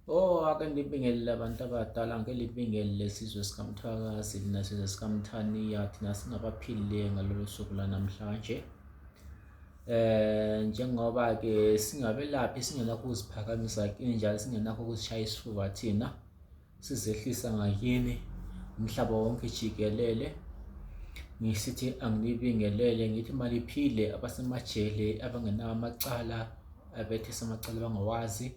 Oh, ake ndibingelele abantu abadala, ngelibingelele sizwe sikaMthwakazi, thina sizwe sikaMthaniya, thina singabaphilileyo ngalolu suku lwanamhlanje. Njengoba-ke singabelaphi singenakho ukuziphakamisa kinjalo, singenakho ukuzishaya isifuba thina, sizehlisa ngakini umhlaba wonke jikelele. Ngisithi anginibingelele, ngithi maliphile abasemajele abangenawo amacala, abethesa amacala abangawazi.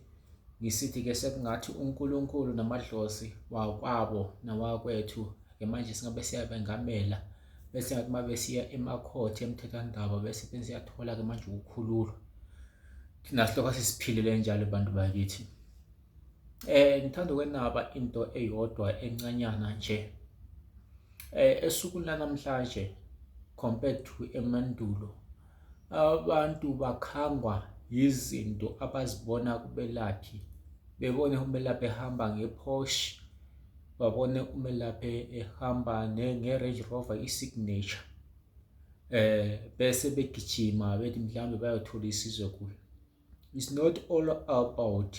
Ngisithi-ke sekungathi uNkulunkulu namadlozi wakwabo nawakwethu ke manje singabe siyabengamela bese ngathi uma besiya emakhothe emthethwandaba bese siyathola-ke manje ukukhululwa. Thina sihloko sisiphilele njalo bantu bakithi. Ngithanda ukwenaba into eyodwa encanyana nje. Esukwini lanamhlanje compared to emandulo, abantu bakhangwa yizinto abazibona kubelaphi. Bebone umelaphi ehamba nge-Porsche, babone umelaphi ehamba nge-Range Rover i-Signature. Bese begijima bethi mhlawumbe bayothola isizo kuyo. It's not all about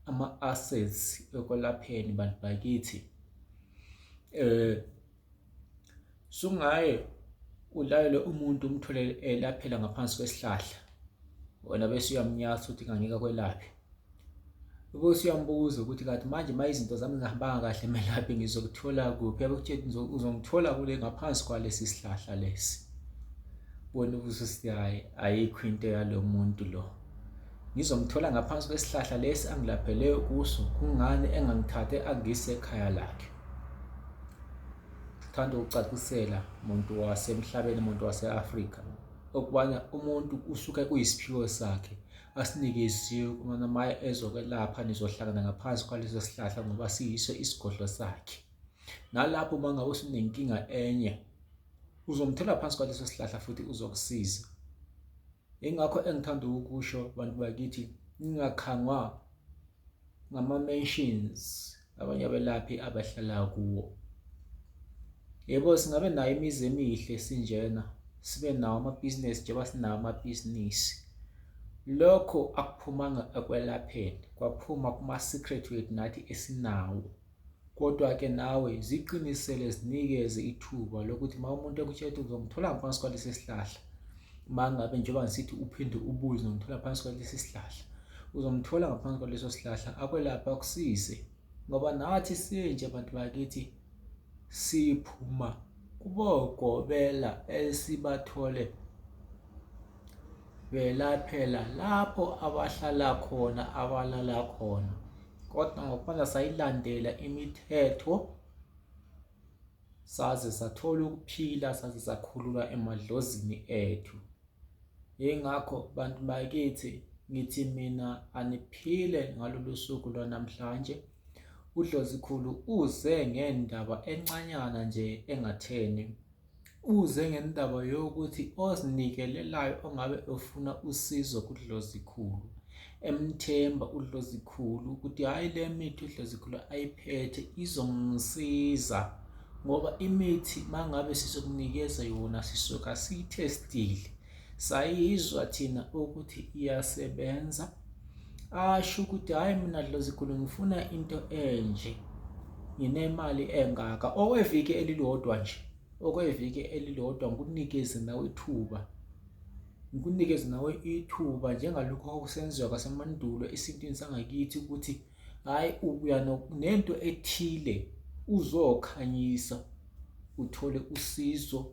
ama-assets ekwelapheni bantu bakithi. Sungaye ulayele umuntu umthole elaphela ngaphansi kwesihlahla, wena bese uyamnyatha uthi ngangeke akwelaphe. Ubese uyambuza ukuthi kanti manje uma izinto zami zingahambanga kahle melaphi ngizokuthola kuphi? Abekutshela ukuthi uzongithola kule ngaphansi kwalesi sihlahla lesi. Wena ubususithi hhayi ayikho into yalo muntu lo. Ngizomthola ngaphansi kwesihlahla lesi angilaphele kuso, kungani engangithathe angise ekhaya lakhe? Ngithanda ukucacisela muntu wasemhlabeni, muntu wase-Afrika, ukubana umuntu usuke kuyisiphiwo sakhe asinikeziwe ukubana uma ezokwelapha nizohlangana ngaphansi kwaleso sihlahla ngoba siyiso isigodlo sakhe. Nalapho uma ngabe usunenkinga enye uzomthola phansi kwaleso sihlahla futhi uzokusiza. Ingakho engithanda ukusho bantu bakithi ningakhangwa ngama-mansions abanye abelaphi abahlala kuwo. Yebo, singabe nayo imizi emihle sinjena, sibe nawo amabhizinisi njengoba sinawo amabhizinisi. Lokho akuphumanga ekwelapheni, kwaphuma kuma-secret wethu nathi esinawo. Kodwa-ke nawe ziqinisele zinikeze ithuba lokuthi uma umuntu ekutshela ukuthi uzomthola ngaphansi kwalesi sihlahla, uma ngabe njengoba ngisithi uphinde ubuye uzomthola phansi kwalesi sihlahla, uzomthola ngaphansi kwaleso sihlahla akwelaphe akusize. Ngoba nathi sinje bantu bakithi siphuma kubogobela esibathole belaphela lapho abahlala khona abalala khona. Kodwa ngokubana sayilandela imithetho saze sathola ukuphila saze sakhululwa emadlozini ethu. Yingakho bantu bakithi ngithi mina aniphile ngalolu suku lwanamhlanje. UDlozikhulu uze ngendaba encanyana nje engatheni. Uze ngendaba yokuthi ozinikelelayo ongabe efuna usizo kuDlozikhulu, emthemba uDlozikhulu ukuthi hhayi le mithi uDlozikhulu ayiphethe izomsiza ngoba imithi mangabe sizokunikeza yona sisuka siyithestile sayizwa thina ukuthi iyasebenza. Asho ukuthi hhayi mina Dlozikhulu ngifuna into enje nginemali engaka okweviki elilodwa nje okweviki elilodwa ngikunikeze nawe ithuba ngikunikeze nawe ithuba njengalokhu okwakusenziwa kwasemandulo esintwini sangakithi ukuthi hhayi ubuya nento ethile uzokhanyisa uthole usizo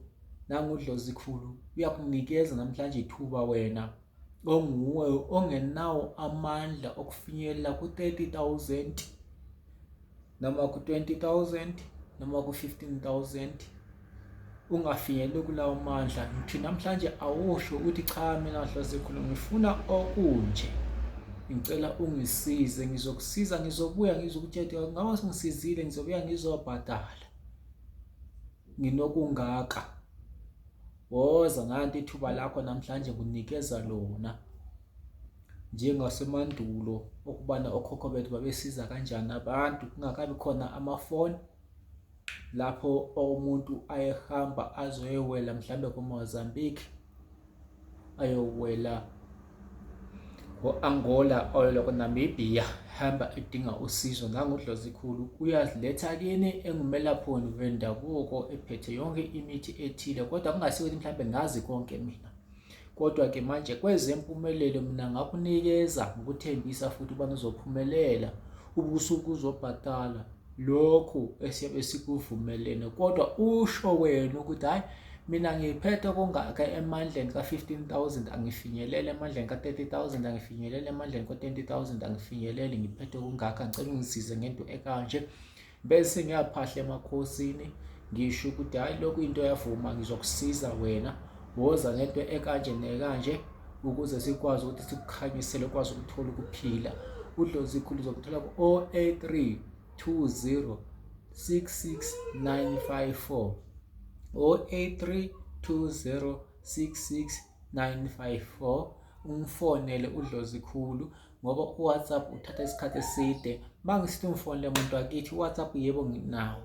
nangudlozikhulu uyakunikeza namhlanje ithuba wena onguwe ongenawo amandla okufinyelela ku-30,000 noma ku-20,000 noma ku-15,000 ungafinyeleli kulawo mandla. Ngithi namhlanje awusho ukuthi cha mina Dlozikhulu ngifuna okunje, ngicela ungisize, ngizokusiza, ngizobuya ngizokutshela ngabe sengisizile, ngizobuya ngizobhadala nginokungaka. Woza nanti ithuba lakho namhlanje ngunikeza lona. Njengasemandulo okubana okhokho bethu babesiza kanjani abantu kungakabi khona amafoni lapho umuntu ayehamba azoyewela mhlambe koMozambique ayowela ko-Angola ayowela koNamibia. hamba edinga usizo nangudlozikhulu uyaziletha kini engumelaphi wendabuko ephethe yonke imithi ethile kodwa kungasiyo ukuthi mhlawumbe ngazi konke mina kodwa ke manje kwezempumelelo mina ngakunikeza ngokuthembisa futhi ubani uzophumelela ubusuku uzobhatala lokhu esiyabe sikuvumelene kodwa usho wena ukuthi hayi mina ngiphethe kungaka emandleni ka-15000 angifinyelele emandleni ka-30000 angifinyelele emandleni ka-20000 angifinyelele ngiphethe kungaka ngicela ungisize ngento ekanje bese ngiyaphahla emakhosini ngisho ukuthi hhayi lokhu into yavuma ngizokusiza wena woza ngento ekanje nekanje ukuze sikwazi ukuthi sikukhanyisele ukwazi ukuthola ukuphila udlozi ikhulu uzokuthola ku-083 20 66954 083 20 66954 umfonele udlozi khulu ngoba uWhatsApp uthatha isikhathi eside mangisithi ungifonele muntu wakithi uWhatsApp yebo nginawo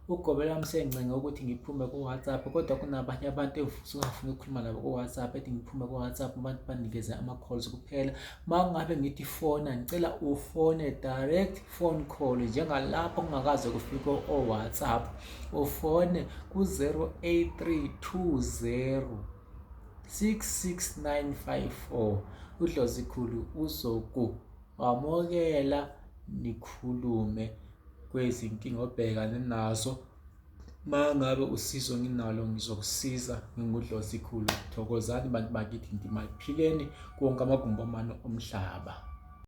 ugobela wami sengincenga ukuthi ngiphume ku-WhatsApp kodwa kunabanye abantu engifuna ukukhuluma nabo ku-WhatsApp ethi ngiphume ku-WhatsApp abantu banikeze ama-calls kuphela uma ngabe ngithi fona ngicela ufone direct phone call njengalapho kungakaze kufike o-WhatsApp ufone ku-08320 66954 uDlozikhulu uzokuwamukela nikhulume kwezinkinga obhekane nazo uma ngabe usizo nginalo ngizokusiza ngingudlozikhulu thokozani bantu bakithi ndimaphileni kuwonke amagumbi amane omhlaba.